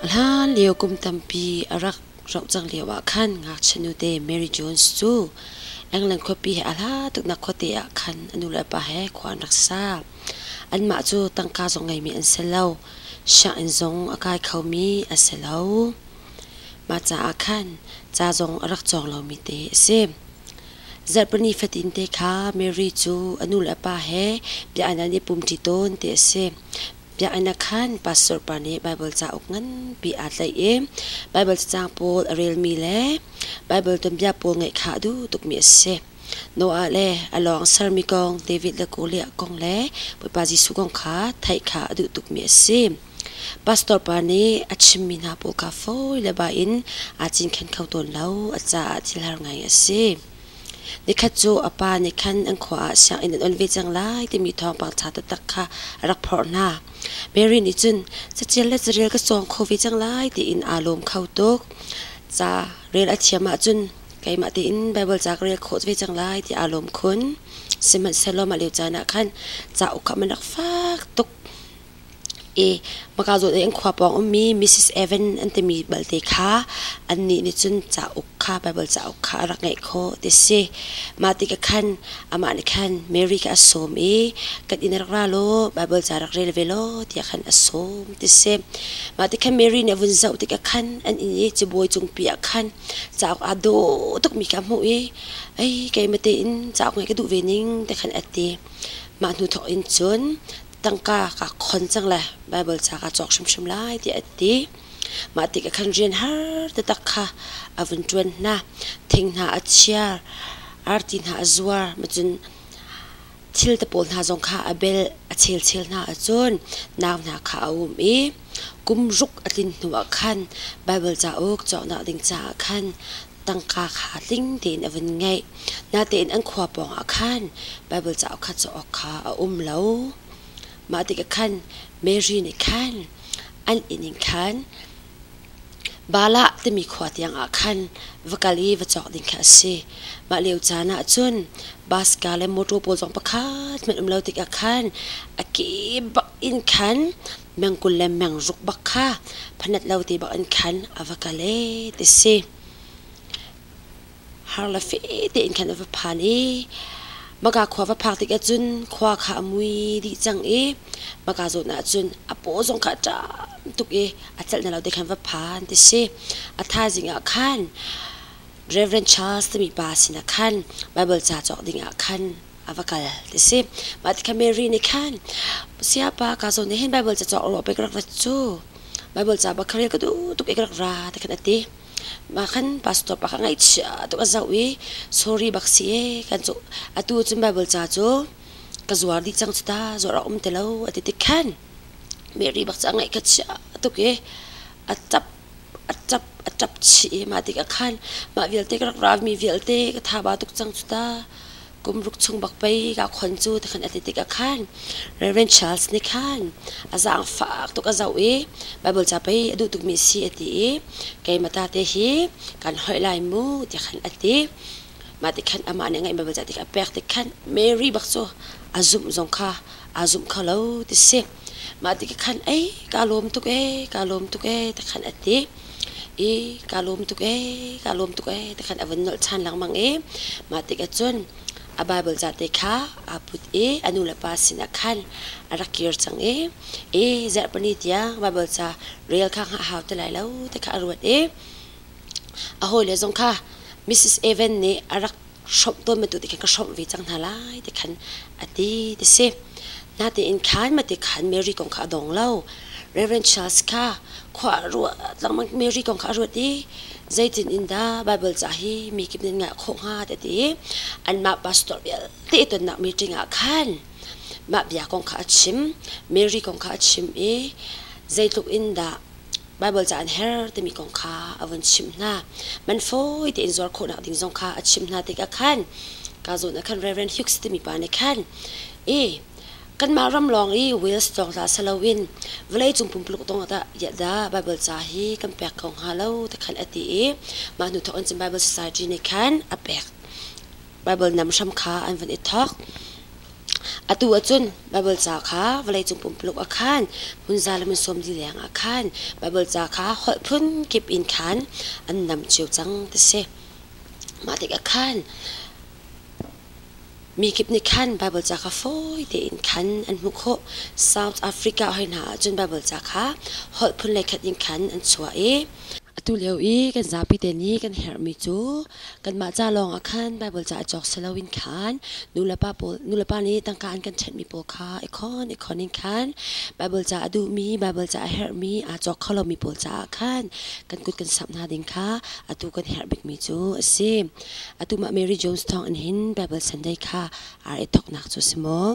A hlan lio kum tampi a rak rauh cang lio ah khan ngakchia nute Mary Jones cu England khuapi he a hla tuknak khuate ah khan a nu le a pa he khua an rak sa. Anmah cu tangka zong ngeimi an si lo. Sianginn zong a kai khomi a si lo. Mah caah khan ca zong a rak cawng lomi te a si. Zarhpini fatin te kha Mary cu a nu le a pa he bia an i pumṭi tawn ti a si. Biakinn ah khan pastor pa nih Baibal cauk nganpi aa tlaih i Baibal cacang pawl a relmi le Baibal tuanbia pawl ngaih kha a duh tukmi a si. Noah le a lawng sermi kong, David le Goliath kong le Bawipa Jesuh kong kha theih kha a duh tukmi a si. Pastor pa nih a chimmi hna pawl kha fawi le bai in aa cinken kho tawn lo. A caah thil har ngai a si. Nikhat cu a pa nih khan an khua ah sianginn an on ve cang lai timi thawngpang ṭha taktak kha a rak phorh hna. Mary nih cun caṭial le carel ka cawng kho ve cang lai tiin aa lawm kho tuk. Ca rel a thiam ahcun keimah tein Baibal ca ka rel khawh ve cang lai ti aa lawm khun. Sihmanhsehlaw mah lio caan ah khan cauk kha man rak fak tuk. I maka zawn i an khua pawng ummi Mrs. Evan an timi balte kha annih nih cun cauk kha Baibal cauk kha a rak ngeih khawh ti si. Mah tikah khan amah nih khan Mary kha a sawm i kan inn rak ra law Baibal ca rak rel ve law tiah khan a sawm ti si. Mah tikhan Mary nih a vun zoh tikah khan an inn i cabuai cungpi ah khan cauk aa dawh tukmi kha a hmuh i ei keimah tein cauk ngeih ka duh ve ning ti khan a ti. Mah hnu thawk in cun tangka ka khon cang le Baibal ca ka cawk hrimhrim lai tiah a ti. Mah tikah khan rian har taktak kha a vun ṭuan hna. Thing hna a chiar, arti hna a zuar, macun thil te pawl hna zong kha a bel a chelchel hna ahcun nau hna kha a um i kum ruk a tlin hnuah khan Baibal cauk cawknak ding caah khan tangka kha tling tein a vun ngeih. Natein an khua pawngah khan Baibal cauk kha cauk kha a um lo. Mah tikah khan Mary nih khan an inn in khan Balah timi khua tiangah khan va kal i va cawk ding kha a si. Mah lio caan ah cun bus ka le motor pawl zong pakhat hmanh um lo tikah khan a ke bak in khan meng 20 le meng 60 bak kha phanat lo te bak in khan a va kal ee ti si. Har le fe tein khan a va phan i maka khua va phak tikah cun khua kha a mui dih cang i maka zawn ah cun a paw zong kha a ṭam tuk i a celh na lo te khan va phan ti si. A thaizing ah khan Reverend Charles timi pa sinah khan Bible ca cawk ding ah khan a va kal ti si. Mah tikhan Mary nih khan siapa ka zawn nih hin Bible ca cawk ruah pei ka rak rat cu. Bible ca bak kha rel ka duh tuk i ka rak ra ti khan a ti. Mah khan pastor pa kha ngaihchia tuk a zoh i sorry bak si ee kan cu atu cun Bible ca cu ka zuar dih cang cu ta zuar a um ti lo a ti tik khan Mary bak cu a ngaih ka chia tuk i a ṭap a ṭap a ṭap chih i mah tikah khan mah vialte ka rak rami vialte ka thaba tuk cang cu ta kum ruk chung bak pei ka khon cu ti khan a ti tikah khan Reverend Charles nih khan a zaangfak tuk a zoh i Bible ca pei a duh tukmi si a ti i keimah ta te hi kan hoih lai mu ti khan a ti. Mah ti khan amah nih ngaih Bible ca ti a pek tik khan Mary bak cu a zumh zong kha aa zumh kho lo ti si. Mah ti khan ei ka lawm tuk ee ka lawm tuk ee ti khan a ti. I ka lawm tuk ee ka lawm tuk ee ti khan a vun nolh ṭhan lengmang i mah tikah cun a Bible ca te kha aa put i a nu le pa sinah khan a rak kir cang i i zarhpini tiang Bible ca rel kha hngah hau ti lai lo ti kha a ruat i a hawile zong kha Mrs. Evan nih a rak hrawmh tawn bantuk ti khan ka hrawmh ve cang hna lai ti khan a ti ti si. Natein khan mate khan Mary kong kha a dong lo. Reverend Charles kha khua a ruat lengmang Mary kong kha a ruat i zeitin in dah Bible ca hi mi kip nih ngah khawh hnga ti a ti i anmah pastor vialte i tonnak meeting ah khan mah bia kong kha a chim. Mary kong kha a chim i zeitluk in dah Baibal ca an her timi kong kha a vun chimh hna. Man fawi tein zuar khawhnak ding zong kha a chimh hna tikah khan ka zawn ah khan Reverend Hughes timi pa nih khan i kanmah ram lawng i Wales lawng hlah si loin vawleicung pumpuluk tong ah dah Baibal ca hi kan pek ko hnga lo ti khan a ti i mah hnu thawk in cun Bible Society nih khan a pek. Bible nam hram kha an vun i thawk. Atu ahcun Baibal ca kha vawleicung pumpuluk ah khan hmunza le hmunsawm li leng ah khan Baibal ca kha holh phun kip in khan an nam cio cang ti si. Mah tikah khan mi kip nih khan Baibal ca kha fawi tein khan an hmuh khawh. South Africa hoi hna ahcun Baibal ca kha holh phun le khat in khan an chuah i atu lio i kan zapi te nih kan herhmi cu kanmah ca lawng ah khan Baibal ca i cawk si loin khan nulepa pawl nulepa nih tangka an kan ṭhenhmi pawl kha i khon i khon in khan Baibal ca a duhmi Baibal ca a herhmi aa cawk kho lomi pawl caah khan kan kut kan samh hna ding kha atu kan herh bikmi cu a si. Atu mah Mary Jones thawng in hin Bible Sunday kha aa i thawknak cu a si maw?